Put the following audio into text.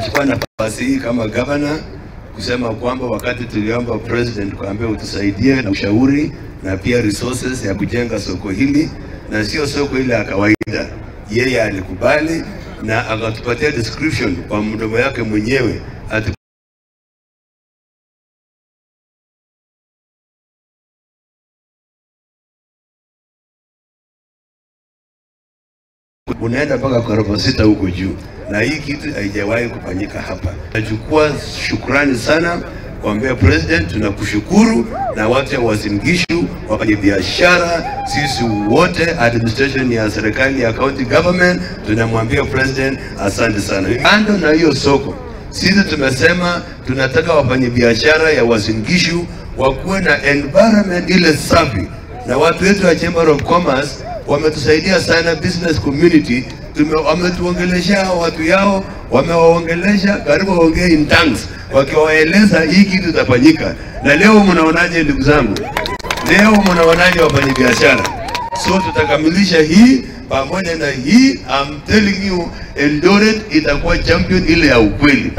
Chukua nafasi hii kama governor kusema kwamba wakati tuliomba president kuambia utusaidie na ushauri na pia resources ya kujenga soko hili, na sio soko ile ya kawaida, yeye alikubali na akatupatia description kwa mdomo yake mwenyewe ati unaenda mpaka ghorofa 6 huko juu, na hii kitu haijawahi kufanyika hapa. Nachukua shukrani sana kuambia president tunakushukuru, na watu wa Uasin Gishu, wafanya biashara, sisi wote administration ya serikali ya county government tunamwambia president asante sana. Kando na hiyo soko, sisi tumesema tunataka wafanya biashara ya Uasin Gishu wakuwe na environment ile safi, na watu wetu wa Chamber of Commerce wametusaidia sana, business community wametuongelesha watu yao, wamewaongelesha karibu waongee in tongues, wakiwaeleza hii kitu itafanyika. Na leo mnaonaje ndugu zangu? Leo mnaonaje wafanyabiashara? So tutakamilisha hii pamoja na hii. I'm telling you, Eldoret itakuwa champion ile ya ukweli.